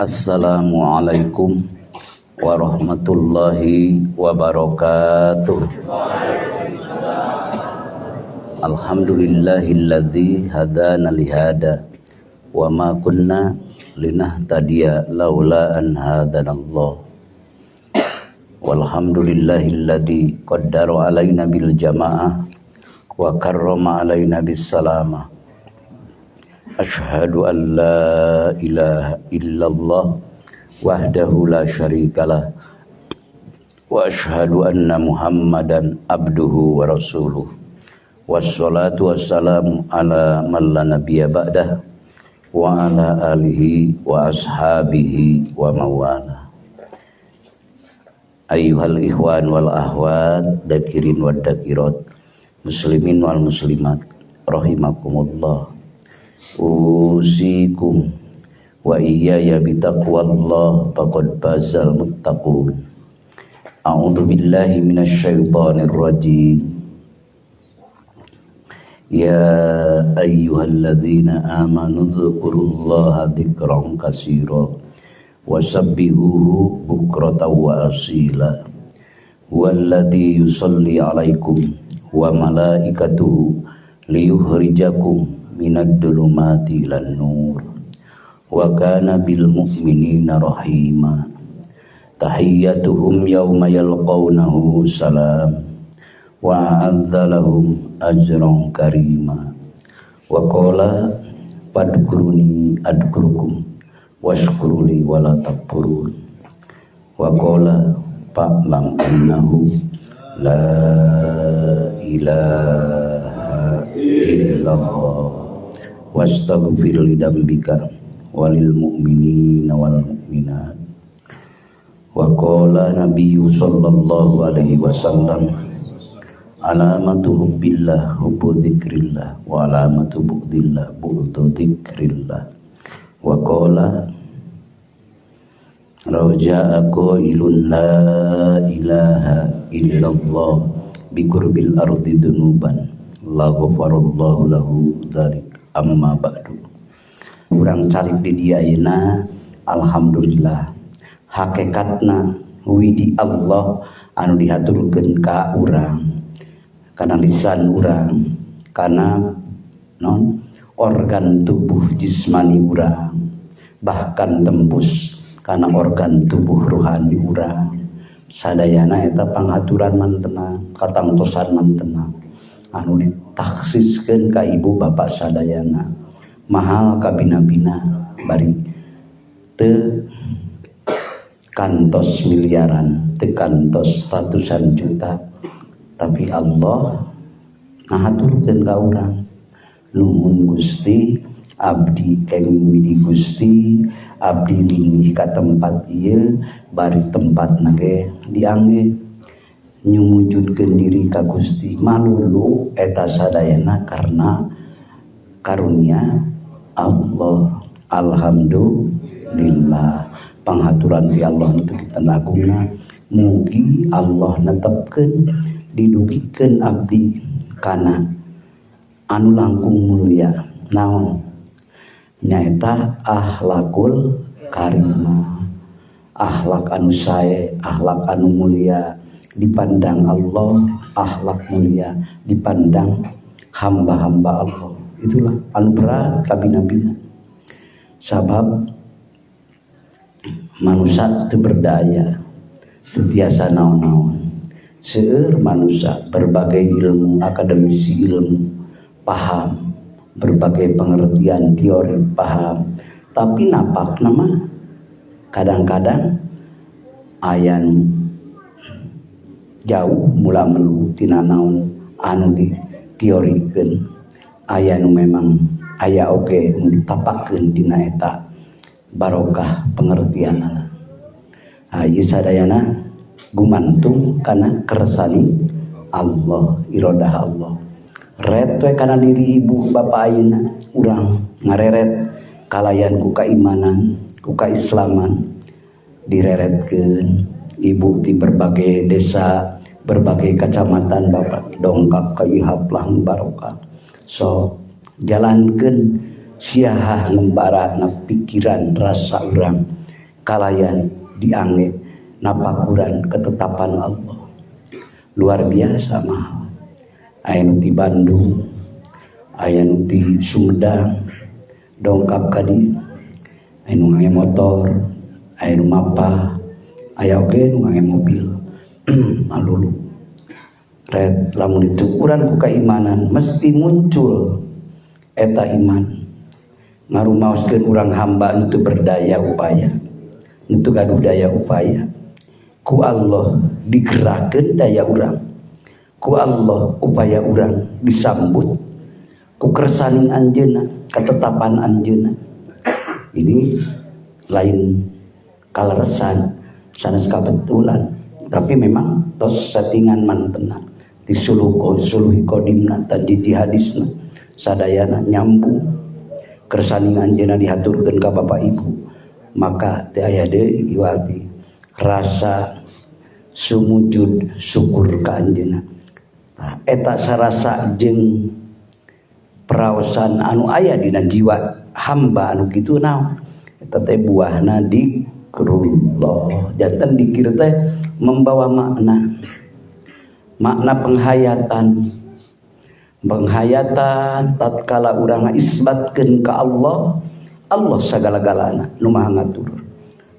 Assalamualaikum warahmatullahi wabarakatuh. Alhamdulillahilladzi hadana lihada wa ma kunna linahtadiya laula an hadanallah. Walhamdulillahilladzi qaddara alaina bil jamaah wa karrama alaina bis salamah. Ashhadu an la ilaha illallah wahdahu la syarikalah wa ashhadu anna Muhammadan abduhu wa rasuluh. Wassalatu wassalamu ala man la nabiyya ba'dah wa ala alihi wa ashabihi wa mawala. Ayyuhal ikhwan wal ahwat, dakirin wad dakirat, muslimin wal muslimat, rahimakumullah. Usikum wa iyaya bitaqwallah faqad fazal muttaqun. A'udzu billahi minasyaitonir rajim. Ya ayyuhalladzina amanu dzkurullaha dzikran katsira wasabbihuhu bukratan wa asila. Huwallazi yusalli 'alaikum wa malaikatuhu liyukhrijakum minad dhulumati ilan nur wa kana bil mu'minina rahima. Tahiyyatuhum yawma yalqawnahu salam wa a'adda lahum ajran karima. Wa qala fadkuruni adkurukum washkuruli wala takfurun. Wa qala fa'lam annahu la ilaha illallah wastaghfir li dzambika walil mu'minina wal mu'minat. Wa qala nabiyyu sallallahu alaihi wasallam alamatu hubbillah hubbu dzikrillah wa alamatu bughdillah bughdu dzikrillah. Wa qala raja'a qailun la ilaha illallah biqurbil ardi dunuban la ghafarallahu lahu dzalik. Amma ba'du. Urang calik di dia ayeuna, alhamdulillah hakikatna widi Allah anu dihaturkeun ka urang kana lisan urang kana non organ tubuh jismani urang, bahkan tembus kana organ tubuh ruhani urang. Sadayana eta panghaturan mantena, katangtosan mantena anu ditaksiskeun ka ibu bapak sadayana. Mahal kabina-bina bari teu kantos miliaran, teu kantos ratusan juta, tapi Allah ngahaturkeun ka urang. Nuhun Gusti, abdi kenging widi Gusti, abdi linggih ka tempat ieu bari tempatna ge diangge nyumujudkeun diri ka Gusti. Malulu eta sadayana karena karunia Allah. Alhamdulillah panghaturan ti Allah nu teu kita agungna. Mugi Allah netepkeun didugikeun abdi kana anu langkung mulia naon nyaeta akhlakul karimah, akhlak anu sae, akhlak anu mulia dipandang Allah, akhlak mulia dipandang hamba-hamba Allah. Itulah anu berat kabina-bina, sabab manusia teu berdaya, teu tiasa naon-naon. Seueur manusia berbagai ilmu, akademisi ilmu paham, berbagai pengertian teori paham, tapi napak nama kadang-kadang ayan jauh mula melu tina naon anu diteorikeun, aya nu memang aya oge nu ditapakeun dina eta barokah pengertianana. Ieu sadayana gumantung kana kersani Allah, iradah Allah. Ret we kana diri ibu bapak ayeuna urang ngareret kalayan ku kaimanan, ku kaislaman, direretkeun ibu di berbagai desa, berbagai kecamatan, bapak dongkap ka ihaplah barokah. So jalankeun siaha ngembara na pikiran rasa urang. kalayan diangge napakuran ketetapan Allah. Luar biasa mahal. Aya nu ti Bandung, aya nu ti Sumedang, dongkap ka dieu. Aya nu ngangge motor, aya nu mapah, aya oge nu ngangge mobil. Malulu. Red lamun ditukuran ku keimanan mesti muncul eta iman. Ngarumaoskeun urang hamba nu teu berdaya upaya, nu teu gaduh daya upaya. Ku Allah digerakkeun daya urang, ku Allah upaya urang disambut ku kersaning anjeunna, ketetapan anjeunna. Ini lain kaleresan sanes kabetulan, tapi memang tos settingan mantenan disuluh suluhi qadimna tan hadisna sadayana nyambung kersaning anjeunna dihaturkeun ka bapak ibu. Maka teu aya deui iwati rasa sumujud syukur ka anjeunna. Tah eta sarasa jeung peraosan anu aya dina jiwa hamba anu kitu naon eta teh buahna dikrullah. Janten dikir teh membawa makna, makna penghayatan, penghayatan tatkala urang isbatkeun ka Allah, Allah sagala-galana nu maha ngatur.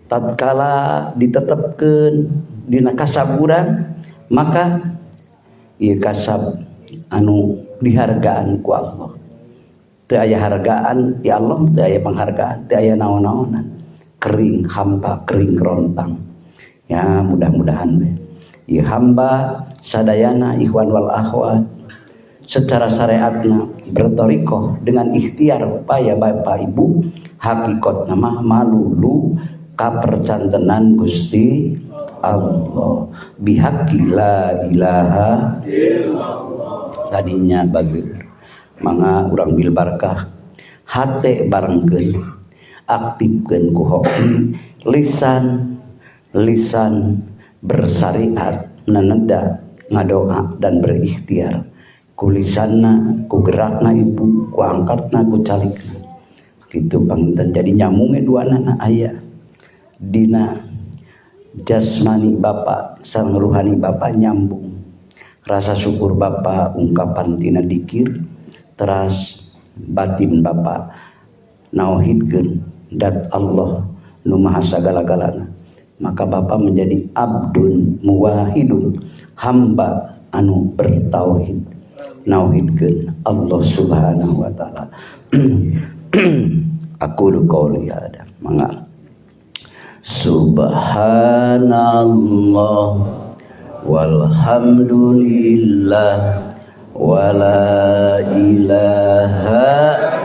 Tatkala ditetepkeun dina kasab urang, maka ieu kasab anu dihargaan ku Allah. Teu aya hargaan ti Allah, teu aya penghargaan, teu aya naon-naonan. Kering hampa, kering rontang. Ya mudah-mudahan we. Ieu hamba sadayana ikhwan wal akhwat secara syariatna bertorikoh dengan ikhtiar upaya bapak ibu, hakikatna mah malulu kapercantenan Gusti Allah bihaqi la ilaha illallah. Tadinya bager mangga urang bil barkah hate barengkeun, aktifkeun ku hoki lisan, lisan bersyariat neneda ngadoa dan berikhtiar ku lisanna, ku gerakna ibu, ku angkatna, ku calikna kitu panginten. Jadi nyambunge duanana aya dina jasmani bapak sareng ruhani bapak nyambung. Rasa syukur bapak ungkapan tina dikir, teras batin bapak nauhidkeun dat Allah nu maha sagala-galana. Maka bapak menjadi abdun muwahidun, hamba anu bertauhid, nauhidkeun Allah Subhanahu wa taala. Aku qouli hada mangga. Subhanallah walhamdulillah wala ilaha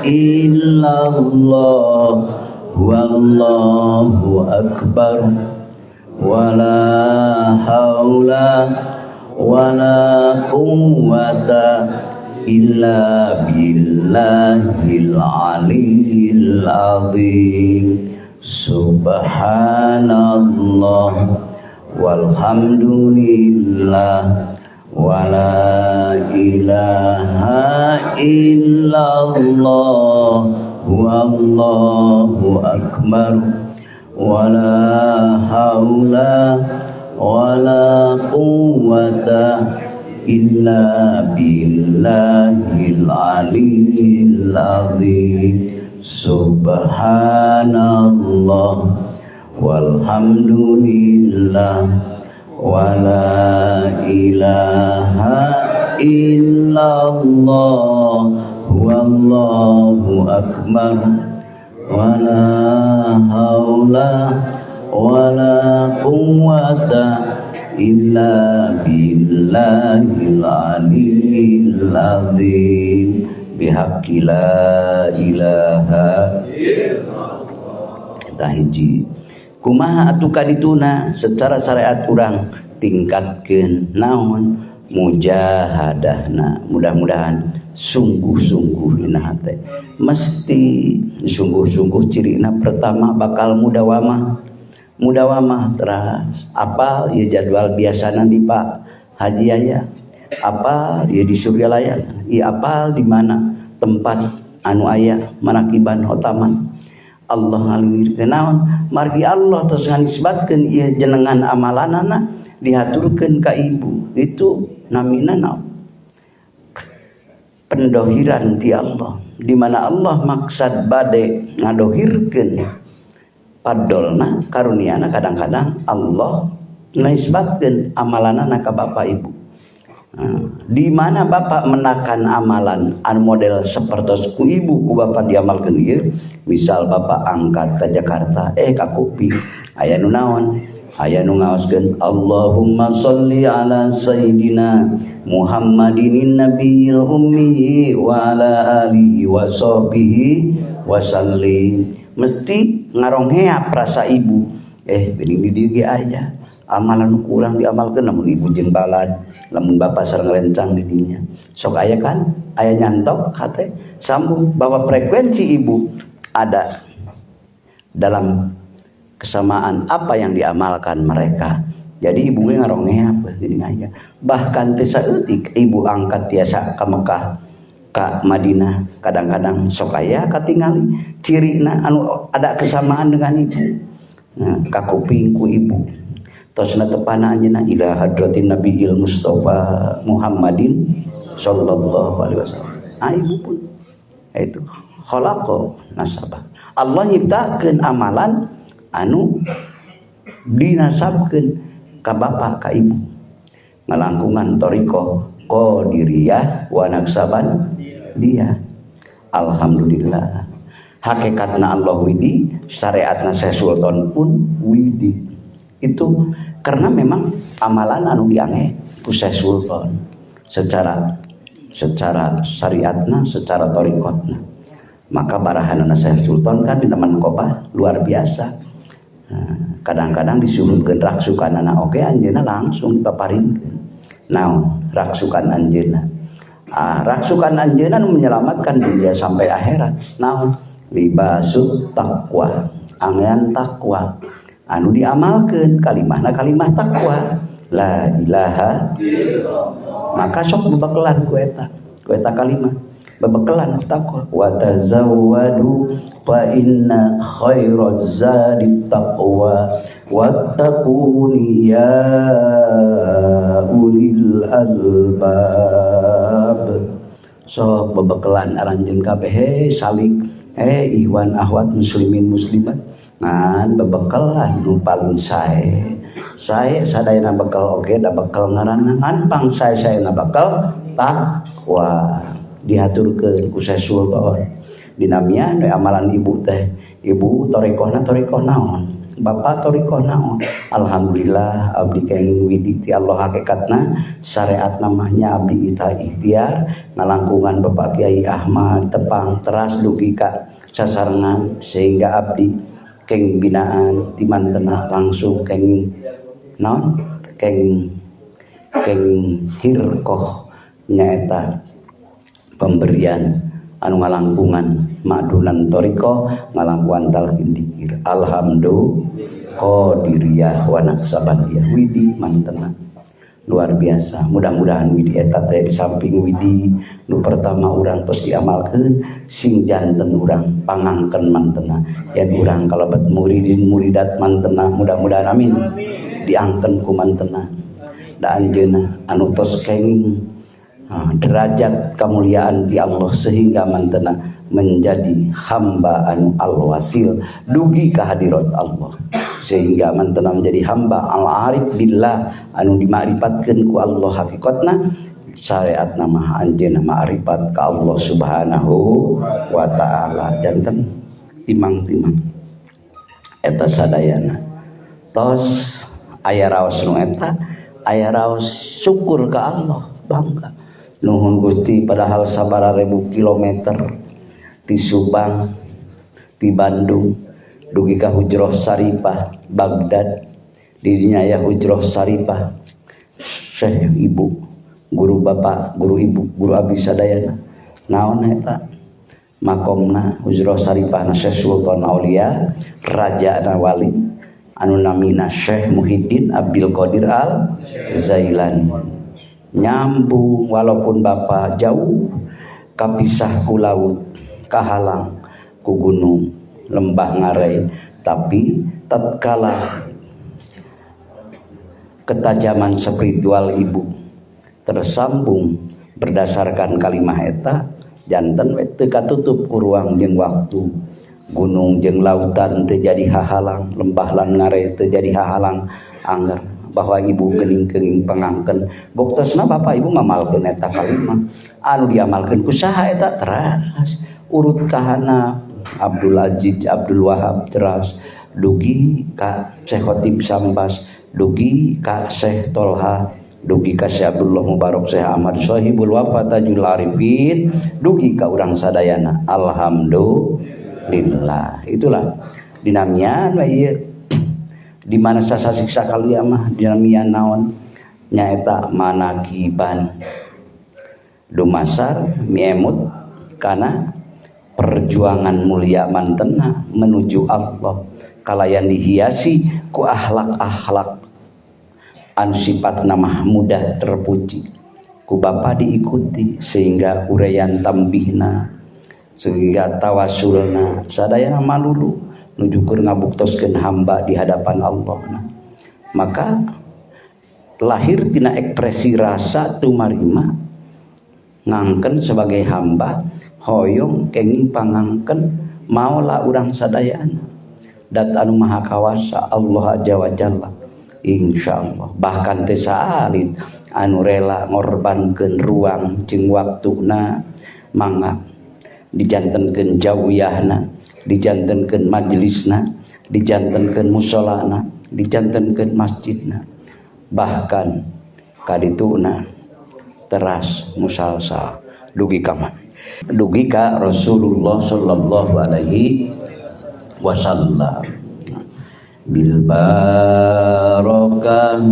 illallah wallahu akbar wala haula wala quwwata illa billahil aliyil azim. Subhanallah walhamdulillah wala ilaha illallah wallahu akbar wala haula wala quwwata illa billahil aliyil azim. Subhanallah walhamdulillah wala ilaha illallah wallahu akbar wala haula wala quwwata illa billahil aliyil azim. Bihaqqi la ilaha illallah. Eta hiji. Kumaha atuh kadituna secara syariat urang tingkatkeun naon mujahadahna. Mudah-mudahan sungguh-sungguh dina hate. Mesti sungguh-sungguh cirina pertama bakal mudawamah. Mudawamah teras apal ieu jadwal biasana di Pak Haji aya, apal ieu di Suryalaya, ieu apal di mana tempat anu aya manakiban hotaman. Allah ngaliwirkeun naon margi Allah tos nganisbatkeun ieu jenengan amalanana dihaturkeun ka ibu itu namina naon pendohiran ti Allah di mana Allah maksad bade ngadohirkeun padolna karuniana kadang-kadang Allah nisbatkeun amalanana ka bapak ibu. Di mana bapak menakan amalan anu model sapertos ku ibu ku bapak diamalkeun ieu, misal bapak angkat ka Jakarta ka Kupi aya nu naon aya nu ngaoskeun Allahumma sholli ala sayyidina Muhammadin nabiyil ummi wa ala alihi wa sahbihi wasallim. Mesti ngaronghea rasa ibu bening di dieu ge aya amalan kurang diamalkeun lamun ibu jeung balad lamun bapak sareng rencang di dinya sok aya kan aya nyantok hate sambung bahwa frekuensi ibu ada dalam kesamaan apa yang diamalkan mereka. Jadi ibu ge ngarongea apa geuning aya bahkan teu saeutik ibu angkat tiasa ka Mekah ka Madinah kadang-kadang sok aya katingali cirina anu ada kesamaan dengan ibu. Nah, ka kuping ku ibu tosna tepana anjeunna ila hadratin nabiyil Mustafa Muhammadin sallallahu alaihi wasallam. Ah, ibu pun itu khalaqa nasabah. Allah nyiptakeun amalan anu dinasabkeun ka bapak ka ibu. Ngalangkungan thariqah qadiriyah wa naksaban dia. Alhamdulillah. Hakikatna Allah widi, syariatna Syekh Sultan pun widi. Itu karena memang amalan anu diange ku Syekh Sultan secara syariatna, secara thariqatna. Maka barahanana Syekh Sultan kan dina manqobah luar biasa. Kadang-kadang disuhunkeun raksukanana oge anjeunna langsung dipaparinkeun. Naon raksukan anjeunna? Raksukan anjeunna nu menyelamatkan dunia sampai akhirat. Naon? Libasut taqwa, angean takwa. Anu diamalkeun kalimahna kalimah takwa la ilaha illallah. Maka sok bebekelan ku eta kalimah bebekelan takwa wa tazawwadu fa inna khairaz zadi taqwa wattaquni ya ulil albab. Sok bebekelan aranjeun kabeh salik iwan ahwat muslimin muslimat ngan bebekalan nu paling sae sae sadayana bekal oge da bekal ngaranna ngan pang sae saena bekal takwa dihaturkeun ku Syekh Sultan dinamian we amalan ibu teh ibu thariqahna thariqah naon bapak thariqah naon. Alhamdulillah abdi keng widi ti Allah hakikatna syariatna mah nya abdi ikhtiar ngalangkungan Bapak Kiai Ahmad tepang teras dugi ka sasarengan sehingga abdi keng binaan di mantena langsung kenging naon kenging hirqoh nyaeta pemberian anu ngalangkungan madunan thariqah ngalangkungan talqin dikir. Alhamdulillah qadiriyah wa naqsabandiyah widi mantena luar biasa. Mudah-mudahan widi eta teh di samping widi nu pertama urang tos diamalkeun sing janten urang pangangkeun mantena yen urang kalebet muridin muridat mantena mudah-mudahan amin diangkeun ku mantena da anjeunna anu tos kenging derajat kemuliaan di Allah sehingga mantena menjadi hamba anu al-wasil dugi kehadirat Allah sehingga mantena menjadi hamba al-arif billah anu dimakrifat ku Allah hakikatna syariatna mah anjeunna ma'rifat ka Allah Subhanahu wa taala. Janten timang-timang eta sadayana tos aya raos nu eta aya raos syukur ka Allah bangga nuhun Gusti padahal sabaraha ribu kilometer ti Subang ti Bandung dugi ka Hujroh Saripah Baghdad di dinya aya Hujroh Saripah Syekh ibu guru bapak guru ibu guru abdi sadayana naon eta makomna Hujroh Saripah na Syekh Sultan Aulia raja na wali anu namina Syekh Muhyiddin Abdul Qadir Al Zailani. Nyambung walaupun bapak jauh kapisah ku laut kahalang ku gunung lembah ngarai. Tapi tatkala ketajaman spiritual ibu tersambung berdasarkan kalimah eta, janten we teu katutup ku ruang jeung waktu. Gunung jeung lautan teu jadi hahalang, lembah lan ngarai teu jadi hahalang. Angger bahwa ibu geuning-geuning pangangkeun boktosna bapak ibu ngamalkeun eta kalimah. Anu diamalkeun ku saha eta teras urut kahana Abdul Aziz Abdul Wahab teras dugi ka Syekh Khotib Sambas, dugi ka Syekh Tolha, dugi ka Syekh Abdullah Mubarak Syekh Ahmad Sohibul Wafa Tajul Arifin, dugi ka urang sadayana. Alhamdulillah. Itulah dinamian we ieu di mana sasasiksa kalia mah dinamian naon nyaeta manakiban dumasar miemut kana perjuangan mulia mantena menuju Allah kalayan dihiasi ku akhlak-akhlak anu sifatna mahmudah terpuji ku bapa diikuti sehingga uraian tambihna sehingga tawasulna sadayana malulu nuju keur ngabuktoskeun hamba di hadapan Allah. Maka lahir tina ekspresi rasa tumarima ngangken sebagai hamba hoyong kenging pangangken maola urang sadayana dat anu maha kawasa Allah azza wa jalla. Insyaallah bahkan teh saalit anu rela ngorbankeun ruang jeung waktuna mangga dijantenkeun jawiyahna, dijantenkeun majelisna, dijantenkeun musolana, dijantenkeun masjidna, bahkan kadituna teras musalsal dugi ka mana? Dugi ka Rasulullah sallallahu alaihi wasallam. Bil barakah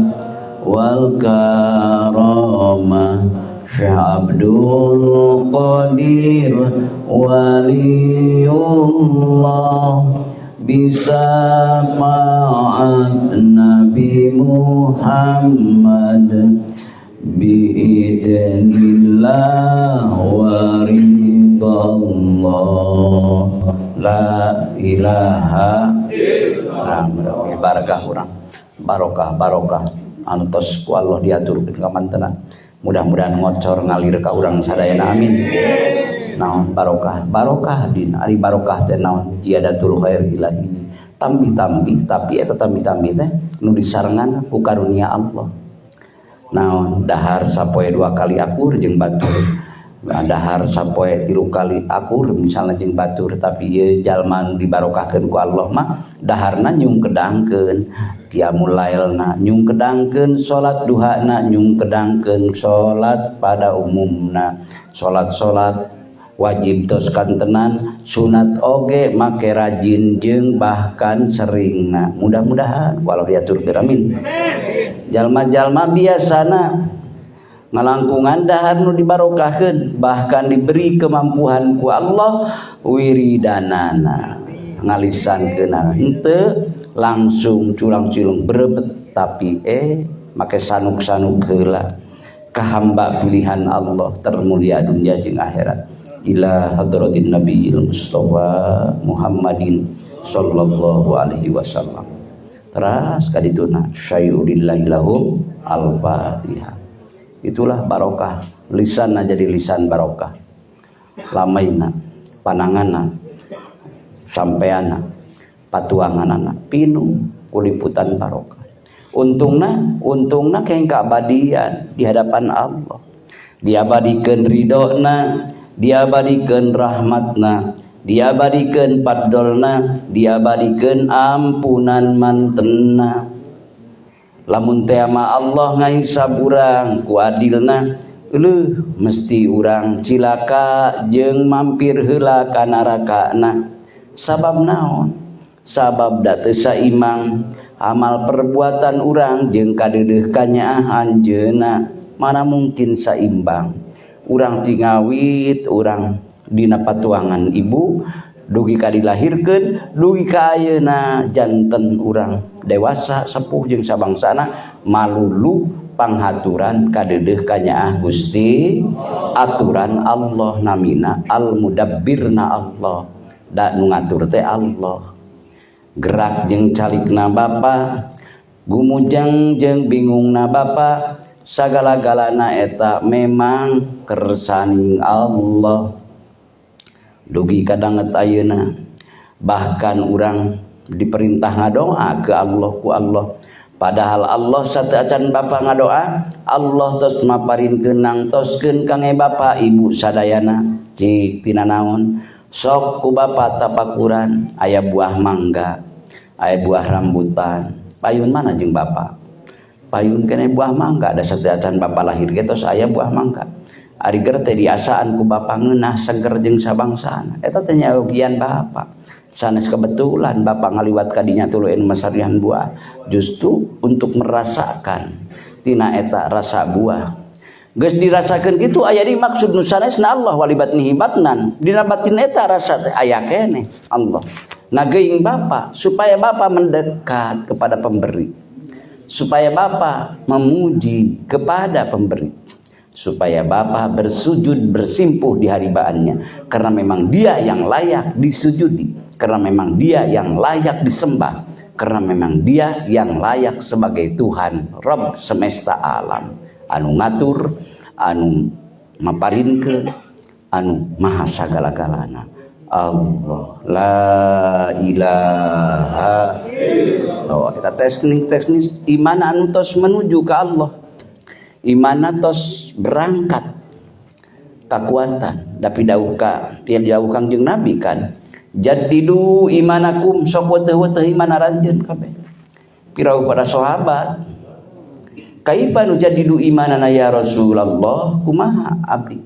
wal karamah Syekh Abdul Qadir Waliullah bisa ma'at Nabi Muhammad biidznillah wa ridallah la ilaha illallah. Barakah urang, barokah barokah anu tos ku Allah diaturkeun ka mantenan. Mudah-mudahan ngocor ngalir ka urang sadayana, amin. Naon barokah barokah din ari barokah teh naon ziyadatul khair ilahi tambih-tambih, tapi eta tambih-tambih teh nu disarengan ku karunia Allah. Naon dahar sapoe 2 kali akur jeung batur, dahar sapoe 3 kali akur misalnya jeung batur, tapi ieu jalma nu dibarokahkeun ku Allah mah daharna nyungkedangkeun qiyamul lailna, nyungkedangkeun salat duhana, nyungkedangkeun salat pada umumna, salat-salat wajib tos kantenan, sunat oge make rajin jeung bahkan seringna. Mudah-mudahan walau diaturkeun, amin. Jalma-jalma biasana ngalangkungan dahar nu dibarokahkeun bahkan diberi kemampuan ku Allah wiridanana ngalisankeunana henteu langsung curang-curung berebet, tapi make sanuk-sanuk heula ka hamba pilihan Allah termulia dunia jeung akhirat ila hadratin nabiyil mustafa Muhammadin sallallahu alaihi wasallam. Teras kadituna syai'ulillahi lahum al-fatihah. Itulah barokah lisan jadi lisan barokah, lamaina pananganna sampeana patuanganana pinu kuliputan barokah. Untungna untungna keng keabadian di hadapan Allah, diabadikeun ridona, diabadikeun rahmatna, diabadikeun fadlna, diabadikeun ampunan mantenna. Lamun teh ma Allah ngahisab urang ku adilna, leuh mesti urang cilaka jeung mampir heula ka narakana. Sabab naon? Sabab da teu saimang amal perbuatan urang jeung kadeudeuh kanyaah anjeunna, mana mungkin saimbang. Urang ti ngawit urang dina patuangan ibu dugi ka dilahirkeun dugi ka ayeuna janten urang dewasa sepuh jeung sabangsana malulu panghaturan kadeudeuh kanyaah Gusti aturan Allah namina al mudabbirna Allah. Da nu ngatur teh Allah. Gerak jeung calikna Bapa, gumujeng jeung bingungna Bapa, sagala-galana eta memang kersaning Allah. Dugi kadanget ayeuna bahkan urang diperintah ngadoa ke Allah ku Allah. Padahal Allah sateuacan Bapa ngadoa, Allah tos maparinkeun nangtoskeun kange Bapa Ibu sadayana. Cik tina naon? Sok ku Bapa tapakuran aya buah mangga, aya buah rambutan. Payun mana jeung Bapa? Payun kene buah mangga, da sateuacan Bapa lahir ge tos aya buah mangga. Ari ger teh diasaan ku Bapa ngeunah seger jeung sabangsana. Eta teh nyaogian Bapa. Sanes kebetulan Bapa ngaliwat ka dinya tuluy anu masarian buah, justru untuk merasakan tina eta rasa buah. Geus dirasakeun kitu aya di maksud nu sanesna Allah walibatnihi batnan. Dina batin eta rasa teh aya keneh Allah. Nageuing Bapa supaya Bapa mendekat kepada pemberi. Supaya Bapa memuji kepada pemberi. Supaya Bapa bersujud bersimpuh di haribaannya, karena memang dia yang layak disujudi, karena memang dia yang layak disembah, karena memang dia yang layak sebagai Tuhan Rabb semesta alam, anu ngatur, anu maparinkeun, anu maha sagala-galana. Allah la ilaha illallah. Kita teknis iman anu tos menuju ke Allah. Imana tos berangkat kekuatan tapi dawuh ka tiap jauh Kangjeng Nabi kan jadidu imanakum sok weteh-weteh iman aranjeun kabeh pirau pada sahabat kaifa nujadidu imanana ya Rasulullah kumaha abdi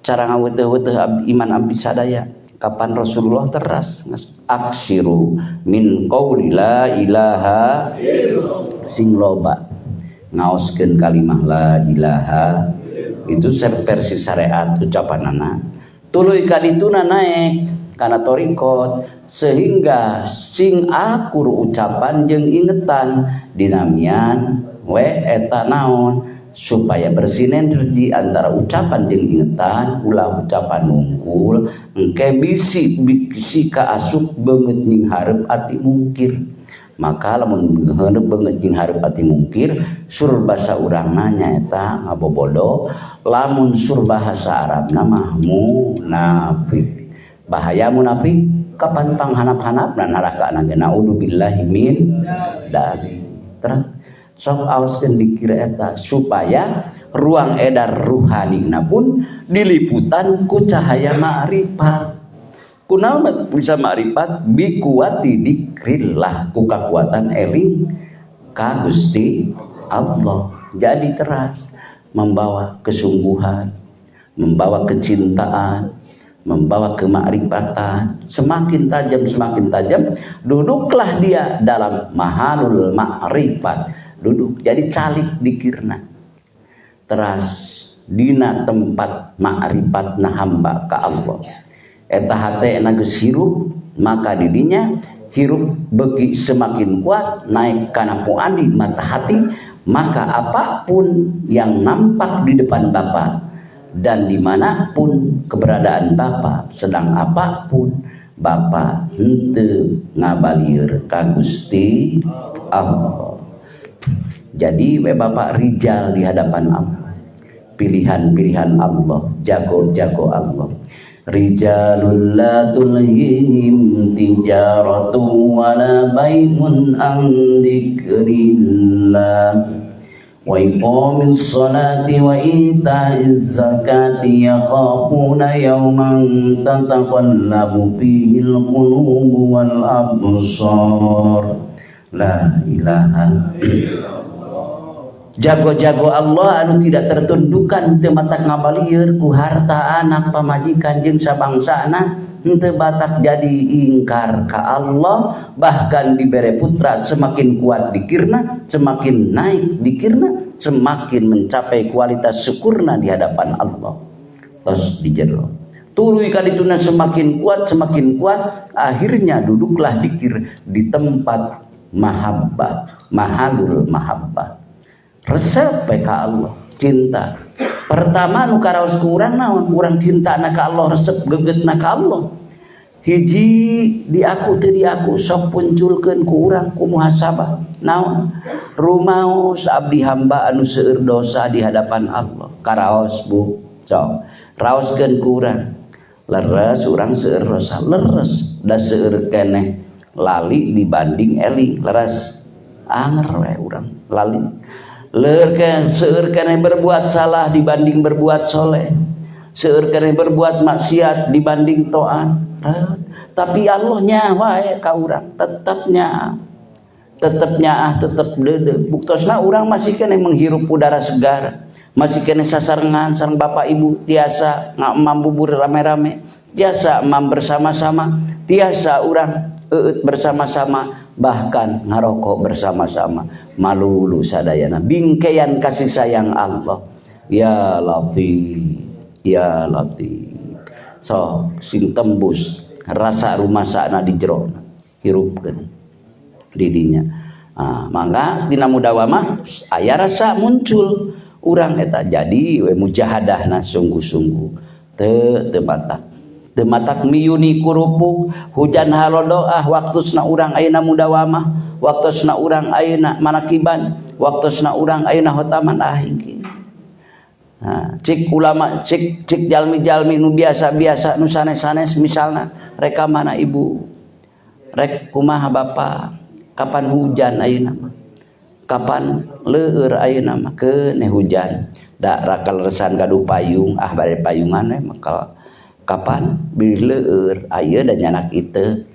cara ngaweteh-weteh iman abdi sadaya kapan Rasulullah teras aksiru min qauli la ilaha illallah sing loba ngaoskeun kalimah la ilaha itu versi syariat ucapanana tuluy kadituna naek kana thoriqot sehingga sing akur ucapan jeung ingetan dinamian we eta naon supaya bersinergi antara ucapan jeung ingetan ulah ucapan nungkul engke bisi bisi kaasup beungeut ning hareup ati mungkir. Maka lamun hareup beungeut jeung hareup ati mungkir sur basa urang nanya eta ngabobodo lamun sur bahasa Arabna mah munafik. Bahaya munafik kapan panghanap-hanapna neraka ge naudzubillahi min dzalik. Terus sok aoskeun dikir eta supaya ruang edar ruhanina pun diliputan ku cahaya ma'rifat. Kunaon bisa ma'rifat bikuati dikrillah ku kakuatan eling ka Gusti Allah. Jadi teras membawa kesungguhan, membawa kecintaan, membawa kemakrifatan. Semakin tajam, duduklah dia dalam mahalul ma'rifat. Duduk jadi calik dikirna. Teras dina tempat ma'rifatna hamba ka Allah. Eta hate na geus hirup, maka didinya hirup beki semakin kuat naik kana puandi mata hati, maka apapun yang nampak di depan Bapa dan dimanapun keberadaan Bapa sedang apapun Bapa henteu ngabalieur ka Gusti Allah. Jadi we Bapak rijal di hadapan Allah, pilihan-pilihan Allah, jago-jago Allah. Rijalul la tulhihim tijaratu wala bai'un an dzikrillah wa iqamis salati wa ita'iz zakati yakhafuna yawman tataqallabu fihil qulubu wal absar. La ilaha illallah. Jago-jago Allah anu tidak tertundukkan teu matak ngabalieur ku harta anak pamajikan jeung sabangsana, henteu batak jadi ingkar ka Allah, bahkan dibere putra semakin kuat dikirna, semakin naik dikirna, semakin mencapai kualitas syukurna di hadapan Allah. Tos di jero. Tuluy kadituna semakin kuat, akhirnya duduklah dikir di tempat mahabbah, mahalul mahabbah. Resep ka Allah, cinta. Pertama nu karaos ku urang naon? Urang cinta na ka Allah, resep gegetna ka Allah. Hiji diaku teu diaku sok punculkeun ku urang ku muhasabah. Naon? Rumaos abdi hamba anu seueur dosa di hadapan Allah. Karaos bu, sok raoskeun ku urang. Leres urang seueur dosa, leres da seueur keneh lali dibanding eling, leres anger we urang lali. Leur seueur keneh berbuat salah dibanding berbuat soleh. Seueur keneh berbuat maksiat dibanding taat. Tapi Allah nyawa ka urang, tetapnya tetepnya ah tetep deudeuh. Buktosna urang masih keneh menghirup udara segar, masih keneh sasarengan sareng bapak ibu, tiasa ngamam bubur rame-rame, tiasa emam bersama-sama, tiasa urang eueut bersama-sama, bahkan ngarokok bersama-sama. Malulu sadayana bingkean kasih sayang Allah. Ya Latif, ya Latif. So sing tembus rasa rumasana di jero hirupkeun didinya. Nah, mangga dina mudawamah aya rasa muncul urang eta jadi we mujahadahna sungguh-sungguh teu teu matak teu matak miyuni kurupuk hujan halodoah waktusna urang ayeuna mudawamah, waktusna urang ayeuna manakiban, waktusna urang ayeuna hotaman ah. Nah, cik ulama cik cik jalmi-jalmi nu biasa-biasa nu sanes-sanes misalna, rek ka mana ibu, rek kumaha bapak, kapan hujan ayeuna mah, kapan leur ayeuna mah, keuneh hujan da rakaleresan gaduh payung ah, bade payungan we maka kapan bilih leur ayeuna da nyanak itu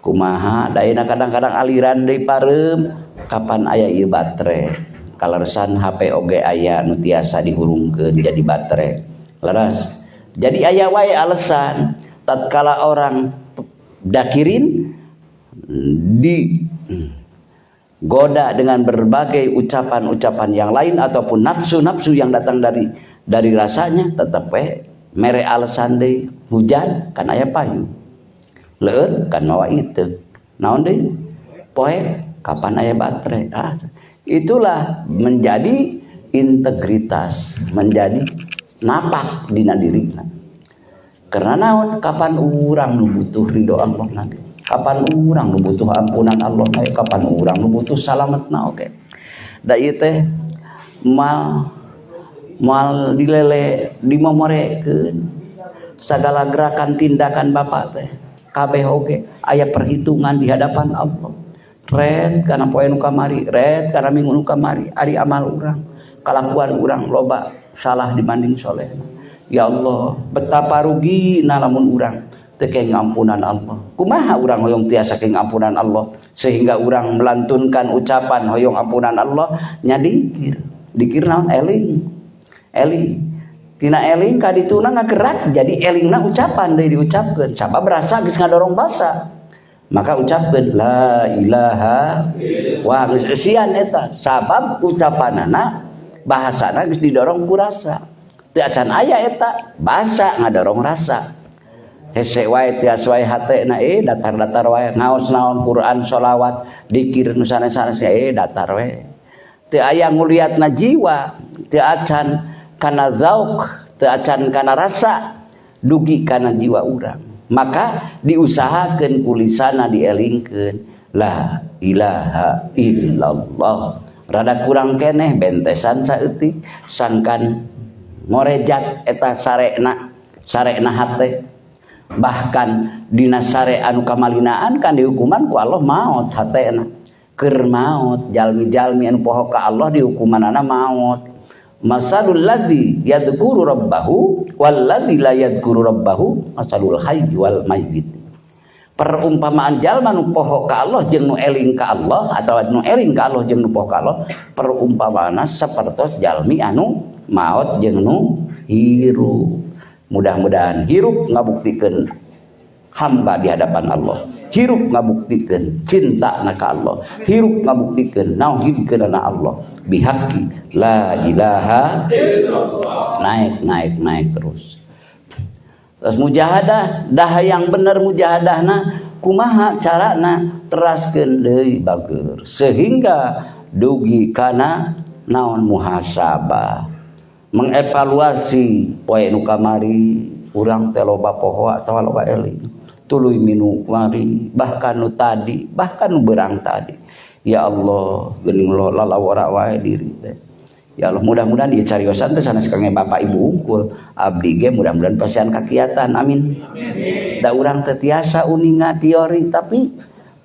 kumaha da ayeuna kadang-kadang aliran deui pareum, kapan aya ieu baterai, kaleresan HP oge aya nu tiasa dihurungkeun jadi baterai. Leres, jadi aya wae alasan tatkala orang dakirin di goda dengan berbagai ucapan-ucapan yang lain ataupun nafsu-nafsu yang datang dari rasanya, tetap we mere alasan deui. Hujan kan aya payung, leur kan mawa itu, naon deui, poek kapan aya baterai. Ah, itulah menjadi integritas, menjadi napak dina dirina. Karena naon? Kapan urang nu butuh ridho Allah lagi, kapan urang nu butuh ampunan Allah lagi, kapan urang nu butuh salametna oke. Da ieu teh mal moal dilele dimomorekeun segala gerakan tindakan bapak teh kabeh oge aya perhitungan di hadapan Allah. Red karena poe nu kamari, red karena minggu nu kamari, ari amal urang, kalakuan urang loba salah dibanding soleh. Ya Allah, betapa rugi lamun urang teu kenging ampunan Allah. Kumaha urang hoyong tiasa kenging ampunan Allah sehingga urang melantunkan ucapan hoyong ampunan Allah? Nya dikir. Dikir naon? Eling. Eling. Tina eling ka dituna ngagerak jadi elingna ucapan deui diucapkeun. Sabab rasa geus ngadorong basa. Maka ucapkeun la ilaha, wah geus eusian eta, sabab ucapanana bahasana geus didorong ku rasa. Teu acan aya eta bahasa ngadorong rasa. Hese wae, tias wae hatena, datar-datar wae ngaos naon, Quran, sholawat, dikir nu sanes-sanes, datar wae. Teu aya nguliatna jiwa, teu acan kana zauk, teu acan kana rasa dugi kana jiwa urang. Maka diusahakeun kulisana dielingkeun la ilaha illallah. Rada kurang keneh bentesan saeutik sangkan ngorejat eta sarekna, sarekna hate. Bahkan dina sare anu kamalinaan kan dihukuman ku Allah maot hatena, keur maot jalmi-jalmi anu poho ka Allah dihukumanana maot. Masalul ladzi yadhkuru rabbahu wal ladzi la yadhkuru rabbahu masalul hayy wal mayyit. Perumpamaan jalma nu poho ka Allah jeung nu eling ka Allah atawa nu eling ka Allah jeung nu poho ka Allah, perumpamaanna sapertos jalmi anu maot jeung nu hirup. Mudah-mudahan hirup ngabuktikeun hamba di hadapan Allah, hirup ngabuktikeun cinta na ka Allah, hirup ngabuktikeun nauhidkeun na Allah bihaqi la ilaha illallah. Naik naik naik terus. Terus mujahadah dah yang bener mujahadahna kumaha carana, teraskeun deui bager sehingga dugi kana naon, muhasabah, mengevaluasi poe nu kamari urang teh loba poho atawa loba eling. tuluy minu kamari, bahkan nu tadi, bahkan nu berang tadi. Ya Allah, geuning lalawara wae diri teh. Ya Allah, mudah-mudahan ieu cariosan teh sanes kangge bapak ibu unggul, abdi ge mudah-mudahan pasihan kakiatan, amin. Da urang teh tiasa uninga teori, tapi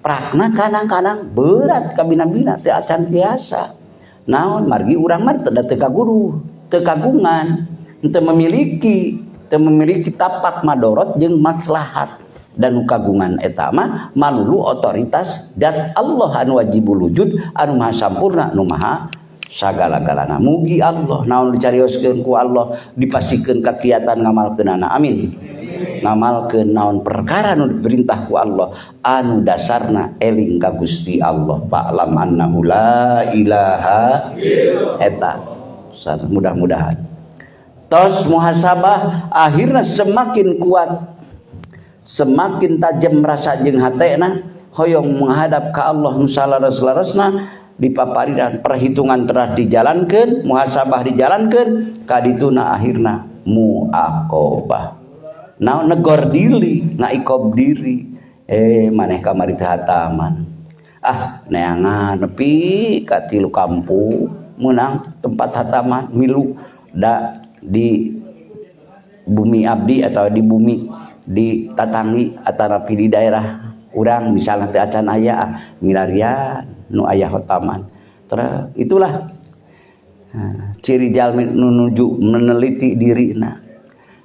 prakna kadang-kadang berat kabina-bina teu acan tiasa. Naon margi urang mah teu teu kaguru, teu kagungan, teu memiliki, teu memiliki tapak madorot jeung maslahat. Dan kagungan eta mah malulu otoritas dat Allah anu wajibul wujud, anu maha sampurna, anu maha sagala-galana. Mugi Allah naon dicarioskeun ku Allah dipasikeun kakiatan ngamalkeunana, amin. Ngamalkeun naon perkara nu diperintah ku Allah anu dasarna eling ka Gusti Allah. Fa'lam annahu la ilaha eta. Mudah-mudahan tos muhasabah akhirna semakin kuat, semakin tajam rasa jeung hatena hoyong menghadap ka Allah nu salaras-larasna, dipapari dan perhitungan telah dijalankan, muhasabah dijalankan, kadituna akhirna muaqobah. Naon negor diri, ngaikob diri, maneh kamari teu hataman. Ah, neangan nepi ka tilu kampung meunang tempat hataman milu da di bumi abdi atau di bumi di tatangi atau di daerah urang misalnya teu acan aya milarian nu aya hataman. Terus itulah ciri jalmi nu nuju meneliti dirina.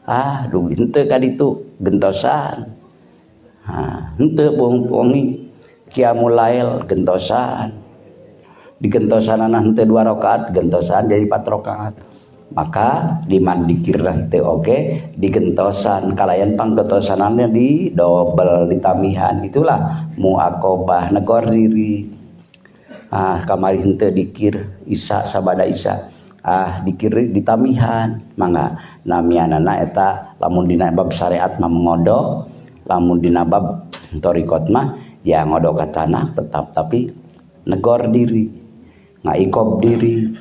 Ah, duh henteu ka ditu gentosan. Ah, henteu bohong-bohongi qiyamul lail gentosan. Digentosanana henteu 2 rakaat, gentosan jadi 4 rakaat. Maka dimandikir teu oge digentosan kalayan panggentosanana di dobel ditamihan. Itulah muaqobah negor diri. Ah, kamari henteu dikir isya sabada isya. Ah, dikir ditamihan mangga namianana eta lamun dina bab syariat mah mengodok, lamun dina bab thariqat mah ya ngodok ka tanah tetap, tapi negor diri, ngaikob diri.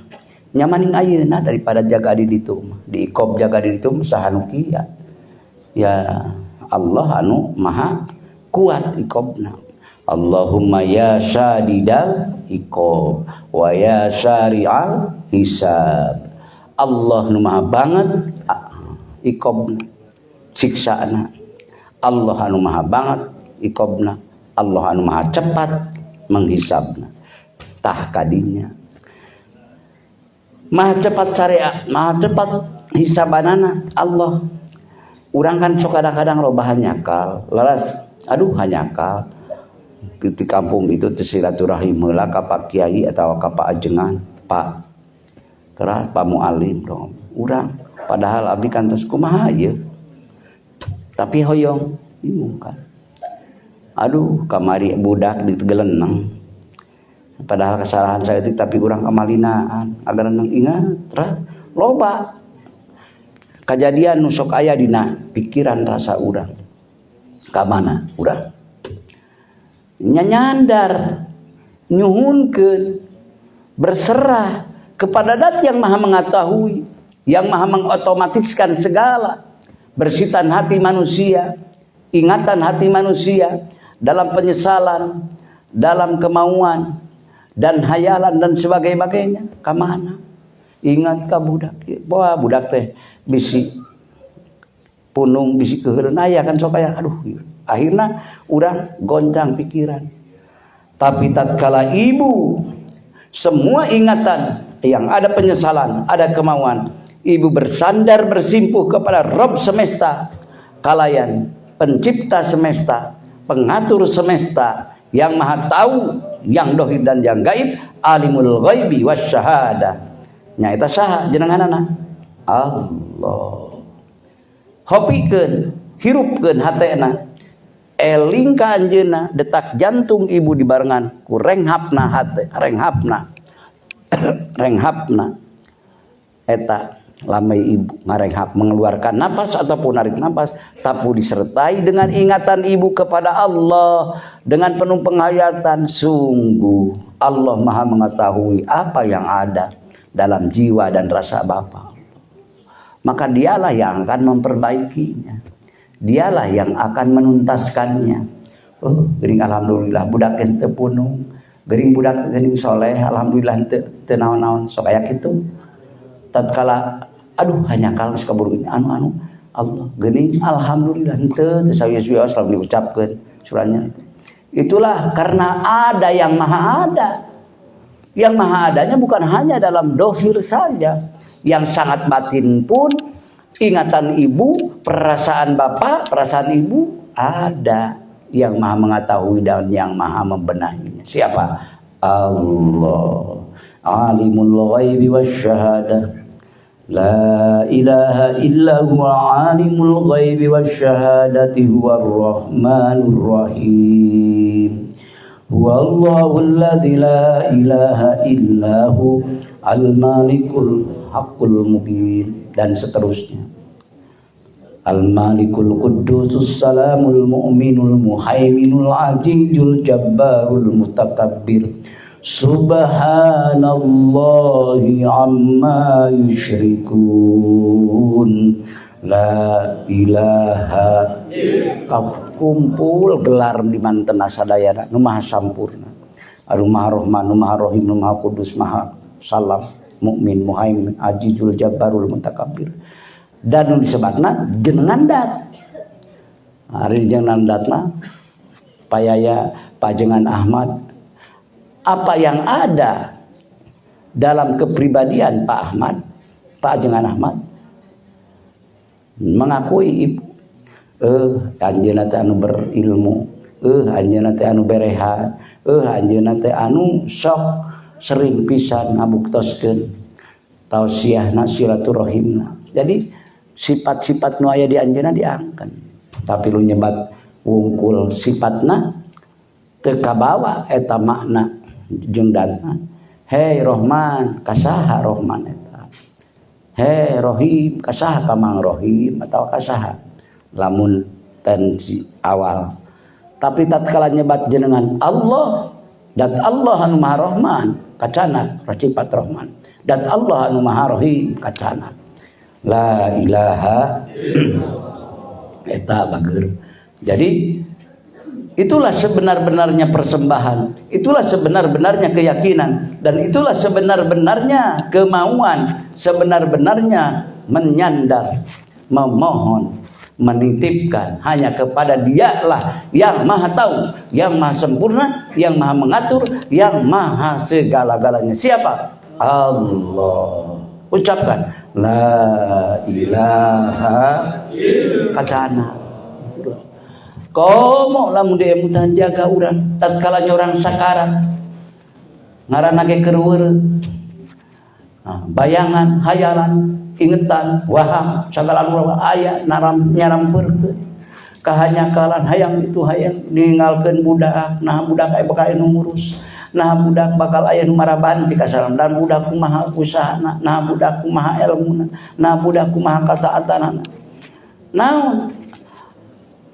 Nyamaning ayeuna daripada jaga di ditu mah, diikob jaga di ditu mah saha nu kiat. Ya Allah anu maha kuat ikobna. Allahumma ya syadidal ikob wa ya syari'al hisab. Allah nu maha banget ikobna, siksana. Allah anu maha banget ikobna, Allah anu maha cepat menghisabna. Tah kadinya maha cepat syariat, maha cepat hisabanana Allah. Urang kan sok kadang-kadang loba hanyakal, laras aduh hanyakal. Di kampung itu teh silaturahim heula ka Pak Kiai atau ka Pak Ajengan, Pak Teras, Pak Mualim dong. Urang padahal abdi kan tos kumaha ieu. Tapi hoyong bingung kan. Aduh kamari budak ditegeleneng. Padahal kesalahan saya itu tapi urang kamalinaan agar neng ingat terus loba kejadian nu sok aya dina pikiran rasa urang ka mana urang nyanyandar nyuhunkeun berserah kepada Dat yang maha mengetahui, yang maha mengotomatiskan segala bersitan hati manusia, ingatan hati manusia dalam penyesalan, dalam kemauan dan hayalan dan sebagainya. Kamana ingat ka budak, wah budak teh bisi punung bisi keuheureun aya kan sok aya, aduh akhirna urang goncang pikiran. Tapi tatkala ibu semua ingatan yang ada penyesalan, ada kemauan, ibu bersandar bersimpuh kepada Rob semesta, kalayan pencipta semesta, pengatur semesta, yang maha tahu yang dohir dan yang gaib, alimul ghaibi wasyahadah. Nyaeta saha jenenganana? Allah. Hopikeun, hirupkeun hatena, eling ka anjeunna, detak jantung ibu dibarengan ku renghapna hate, renghapna. Renghapna eta lamai ibu ngarenghap mengeluarkan napas ataupun narik napas, tapi disertai dengan ingatan ibu kepada Allah dengan penuh penghayatan. Sungguh Allah maha mengetahui apa yang ada dalam jiwa dan rasa Bapa. Maka dialah yang akan memperbaikinya, Dialah yang akan menuntaskannya. Oh, geuning alhamdulillah budak teu punung, geuning budak geuning soleh, alhamdulillah teu teu naon-naon, sok aya kitu. Tatkala aduh hanya kal geus kaburu anu-anu Allah geuning alhamdulillah henteu teu sawios-wios lamun diucapkeun surahnya itu. Itulah karena ada yang maha ada. Yang maha adanya bukan hanya dalam dohir saja, yang sangat batin pun ingatan ibu, perasaan bapak, perasaan ibu ada yang maha mengetahui dan yang maha membenahinya. Siapa? Allah. Alimul ghaibi wasyahadah. La ilaha illa huwa alimul ghaibi wasyahadati huwar rahmanur rahim. Huwa Allahu alladzi la ilaha illa hu al-malikul haqqul mubin, dan seterusnya. Al-Malikul Quddusus Salamul Mu'minul Muhaiminul Azizul Jabbarul Mutakabbir. Subhanallahi amma yusyrikun. La ilaha kumpul gelar di mantena sadayana nu maha sampurna. Anu maha Rahman, nu maha Rahim, nu maha Kudus, maha Salam, Mukmin, Muhaimin, Azizul Jabbarul Mutakabbir. Dan nu disebutna jenengan dat. Ari jenengan dat mah payaya pajengan Ahmad. Apa yang ada dalam kepribadian Pak Ahmad, Pak Ajengan Ahmad mengakui ibu, anjeunna teh anu berilmu, anjeunna teh anu berehat, anjeunna teh anu sok sering pisan ngabuktoskeun tausiahna, silaturahimna. Jadi sifat-sifat nu aya di anjeunna diangkeun. Tapi lu nyebat wungkul sifatna teu kabawa eta makna jeung datna. Hei Rohman, kasaha Rohman eta? Hei Rohim, kasaha kamang Rohim atau kasaha? Lamun tensi awal. Tapi tatkala nyebat jenengan Allah, dan Allah anu Maha Rahman, kacana sifat Rahman. Dan Allah anu Maha Rahim, kacana. La ilaha eta bager. Jadi itulah sebenar-benarnya persembahan, itulah sebenar-benarnya keyakinan, dan itulah sebenar-benarnya kemauan, sebenar-benarnya menyandar, memohon, menitipkan hanya kepada Dialah yang maha tahu, yang maha sempurna, yang maha mengatur, yang maha segala-galanya. Siapa? Allah. Ucapkan la ilaha kacana. Komo lamun diemutan jaga urang tatkala orang sakarat ngaranna ge keur bayangan, hayalan, ingetan, waham, segala anu aya naram nyarampeurkeun kahanyakalan hayang itu hayang ninggalkeun budak, nah budak aya bakal anu ngurus, nah budak bakal aya nu maraban cika salam, dan budak kumaha usahana, nah budak kumaha elmuna, nah budak kumaha kataatanana. Naon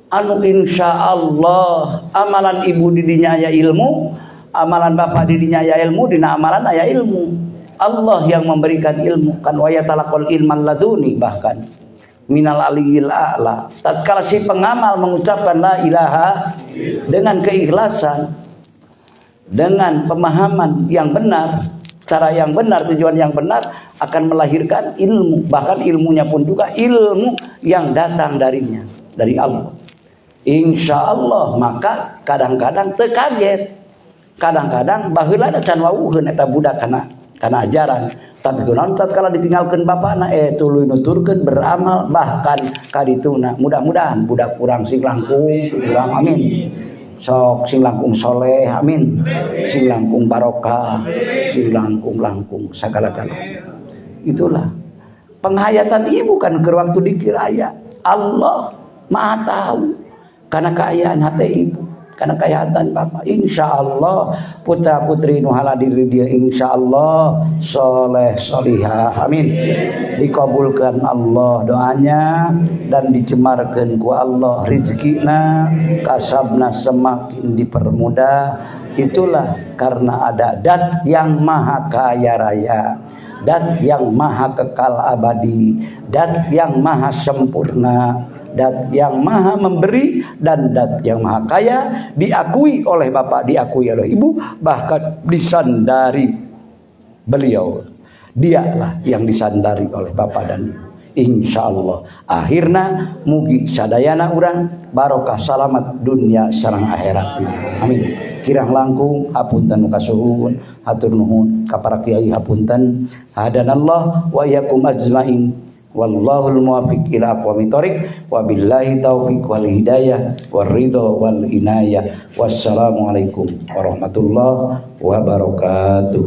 anu insya Allah amalan ibu didinya aya ilmu, amalan bapak didinya aya ilmu, dina amalan aya ilmu. Allah yang memberikan ilmu kan, wa yatalaqal ilman laduni, bahkan minal aliyil a'la. Tatkala si pengamal mengucapkan la ilaha dengan keikhlasan, dengan pemahaman yang benar, cara yang benar, tujuan yang benar, akan melahirkan ilmu, bahkan ilmunya pun juga ilmu yang datang darinya, dari Allah. Insya Allah maka kadang-kadang terkaget, kadang-kadang baheula da can wawuheun eta budak kana ajaran, tapi kunaon tatkala ditinggalkeun bapakna tuluy nuturkeun beramal bahkan kadituna. Mudah-mudahan budak urang sing langkung urang, amin, sok sing langkung soleh, amin, sing langkung barokah, sing langkung-langkung sagala-gala. Itulah penghayatan ibu kan ke waktu dikiraya Allah maha tahu karena keayaan hati ibu, karena kehayatan bapak. Insya Allah putra putri nu hadir dia insya Allah soleh solihah, amin. Dikabulkan Allah doanya dan dicemarkan ku Allah rizkina, kasabna semakin dipermudah. Itulah karena ada dat yang maha kaya raya, dat yang maha kekal abadi, dat yang maha sempurna, Dat yang maha memberi dan dat yang maha kaya, diakui oleh bapak, diakui oleh ibu, bahkan disandari beliau. Dialah yang disandari oleh bapak dan ibu. Insya Allah akhirna mugi sadayana urang barokah, salamat dunia sareng akhirat. Amin. Kirang langkung hapunten nu kasuhun, hatur nuhun ka para kiai, hapunten. Hadanallah wa iyyakum ajmain, wallahul muwafiq ila aqwamit thoriq, wabillahi taufik wal hidayah war ridho wal inayah. Wassalamualaikum warahmatullahi wabarakatuh.